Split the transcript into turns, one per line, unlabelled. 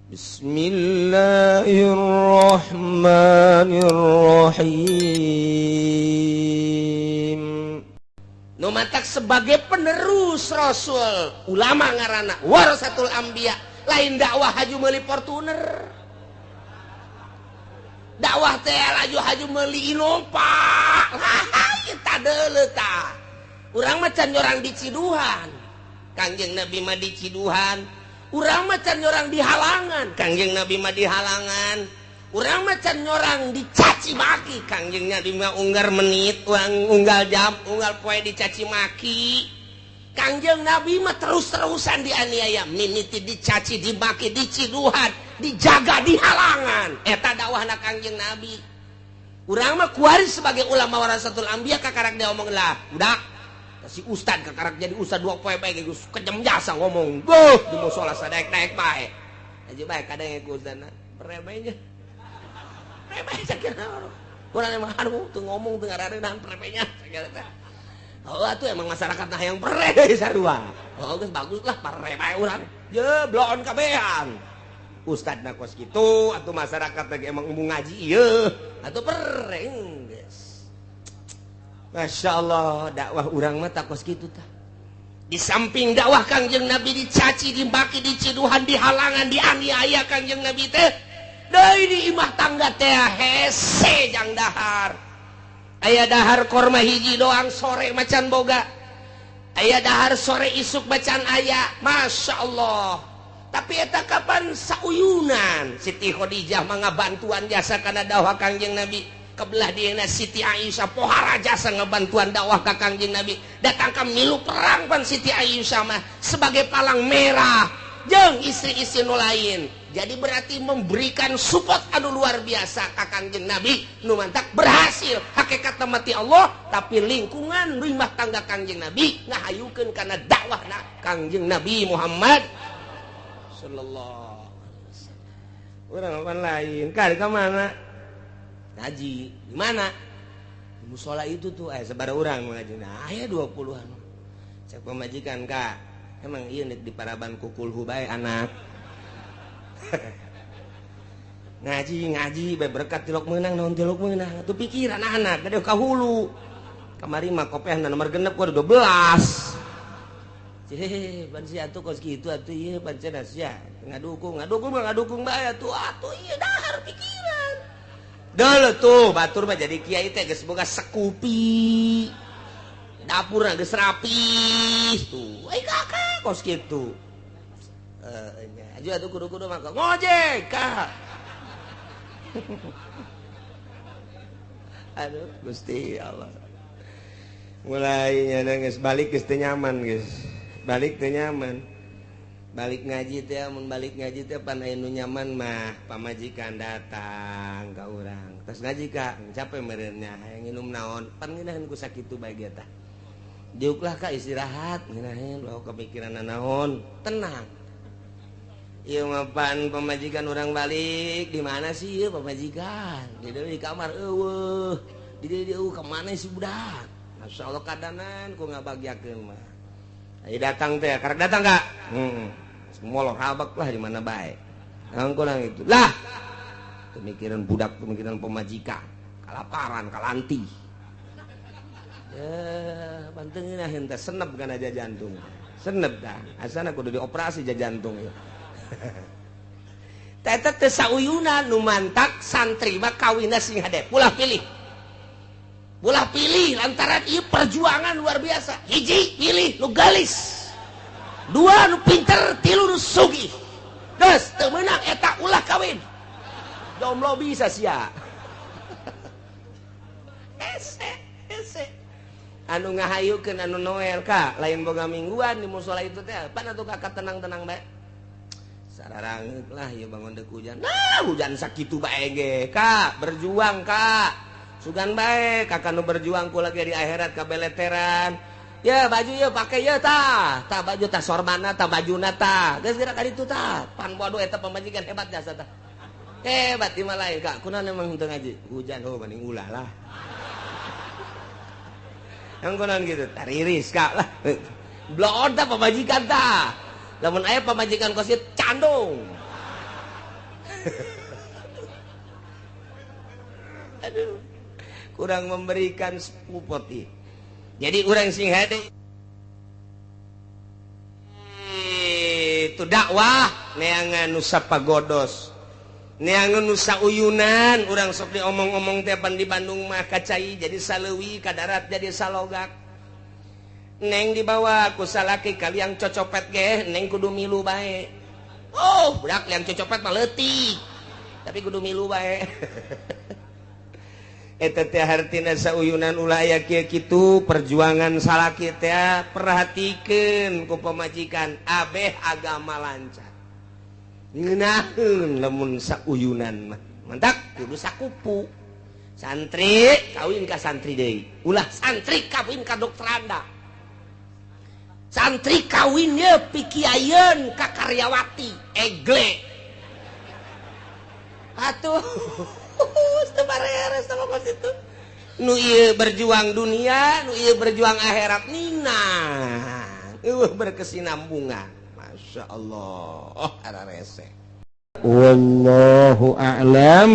Bismillahirrahmanirrahim.
Nu matak sebagai penerus Rasul, ulama ngarana warasatul anbiya, lain dakwah haju meuli Fortuner, dakwah teh laju haju meuli Innova. Tah, tah urang mah can nyorang diciduhan, Kangjeng Nabi mah diciduhan. Urang mah can nyorang di halangan, Kangjeng Nabi mah di halangan. Urang mah can nyorang dicaci maki, Kangjeng Nabi mah unggal menit, uang unggal jam, unggal poe dicaci maki. Kangjeng Nabi mah terus-terusan dianiaya, mimiti dicaci, dimaki, diciduhan, dijaga di halangan. Eta dakwahna Kangjeng Nabi. Urang mah kuari sebagai ulama warasatul anbiya kakarak dia omong lah budak si ustad, kakarak jadi ustad 2 poe bae geus kejam jasa ngomong. Duh, di musola sadaek-daek bae aja bae, kadang ku ustadna prebenya prebe sakira urang emang aduh teu ngomong teu ngarareunaan prebenya sakira teh. Oh, atuh emang masyarakat nah yang pre sarua. Oh, geus bagus lah pare bae urang. Je bloon kabehan. Ustadna kos kitu, atuh masyarakat lagi emang embung ngaji ieu. Atuh pere geus. Masya Allah, dakwah urang mah tak kos kitu tah. Di samping dakwah Kangjeng Nabi dicaci, dimaki, diciduhan, dihalangan, dianiaya Kangjeng Nabi teh. Deui di imah tangga teh hese jang dahar. Aya dahar korma hiji doang, sore macan boga. Aya dahar sore, isuk macan aya. Masya Allah. Tapi eta kapan sauyunan Siti Khadijah mah ngabantuan jasa kana dakwah Kangjeng Nabi. Kebelah dieuna Siti Aisyah pohara jasa ngebantuan dakwah ka Kangjeng Nabi. Datang ka milu perang pan Siti Aisyah mah sebagai palang merah jeung istri-istri nu lain. Jadi berarti memberikan support anu luar biasa ka Kangjeng Nabi. Nu mantak berhasil hakikat mati Allah, tapi lingkungan rumah tangga Kangjeng Nabi ngahayukeun kana dakwahna Kangjeng Nabi Muhammad sallallahu alaihi wasallam. Urang apa lain kali ke mana ngaji di mana, di musola itu tuh, sebar orang ngaji. Nah, aya 20-an. Cek pemajikan, "Kak, emang iya di paraban kukulhu bae anak ngaji ngaji bae berkat tilok menang naon tilok menang." Tuh pikiran anak gede ka hulu. Kamari mah kopehna nomor 6, gua 12. Cih, pan sia atuh kos kitu atuh ieu pancen sia ngadukung ngadukung mah ngadukung bae atuh atuh ieu dahar pikiran. Dulu tuh batur mah jadi kiai teh geus boga sekupi. Dapurna geus rapi tuh. Eh, kakak kos kitu. Eh, nya aju atuh kudu-kudu mah ngojek, Kak. Aduh, Gusti Allah. Mulai nya geus balik geus teu nyaman geus. Balik teu nyaman. Balik ngaji teh, mun balik ngaji teh pan aya nu nyaman mah pamajikan datang ka urang. Tos ngaji, Kak, capek meureunnya, hayang nginum naon? Pan ngeunaheun ku sakitu bae ge tah. Diuklah, Kak, istirahat ngeunaheun ulah kepikiran naon, tenang. Ieu mah pan pamajikan urang balik, di mana sih ieu pamajikan? Di dieu di kamar eueuh. Di dieu eueuh, ka mana si budak? Masyaallah kadanan ku ngabagyakeun mah. Ayo datang teh, karek datang kak? Molor habak lah di mana bae. Nah, kurang itu. Lah, pemikiran budak, pemikiran pemajikan, kalaparan, kalanti. Ya, pantengin henteu senep kan aja jantung. Senep dah. Asana kudu dioperasi aja jantung ya. Teta teh sauyunan. Nu mantak santri mah kawinna sing hade. Ulah pilih. Ulah pilih lantaran ieu perjuangan luar biasa. Hiji, pilih nu galis. Dua, nu pinter, tilu nu sugih. Geus teu meunang eta ulah kawin. Jomblo bisa sia. Ese, ese. Anu ngahayukeun anu Noel, Kak, lain boga mingguan di musola itu teh. Pan atuh kakak tenang-tenang bae. Sararangeuk lah ieu bangun deuk hujan. Nah, hujan sakitu bae ge. Kak, berjuang, Kak. Sugan bae kakak nu berjuang ku lagi di akhirat kabeleteran. Ya baju ya pakai ya tah. Tah baju tah, sorbana tah, bajuna tah. Geus geura ka ditu tah. Pan bodoh eta pamajikan hebat jasa tah. Hebat di lain, Kak. Kunaon emang henteu ngaji? Hujan, oh mending ulah lah. Yang kunaon gitu? Tariris, Kak lah. Bloon tah pamajikan tah. Lamun aya pamajikan kos candung. Aduh, kurang memberikan spupoti. Jadi urang sing hade itu dakwah neangan nu sapagodos, neangan nu sauyunan. Urang sok diomong-omong teh pan di Bandung mah kacai jadi saleuwi, ka darat jadi salogak. Neng dibawa ku salaki kaliang cocopet ge, neng kudu milu bae. Oh, budak liang cocopet mah leutik, tapi kudu milu bae. Eta teh hartina sauyunan ulah aya kieu kitu perjuangan salaki teh perhatikeun ku pamajikan abeh agama lancar. Ngeunaheun lamun sauyunan mah. Mantak kudu sakupu. Santri kawin ka santri deui. Ulah santri kawin ka dokteranda. Santri kawin ye pikiayeun ka karyawati egle. Atuh nu ieu berjuang dunia, nu ieu berjuang akhirat nina. Berkesinambungan. Masya Allah, oh, ararese. Wallahu a'lam.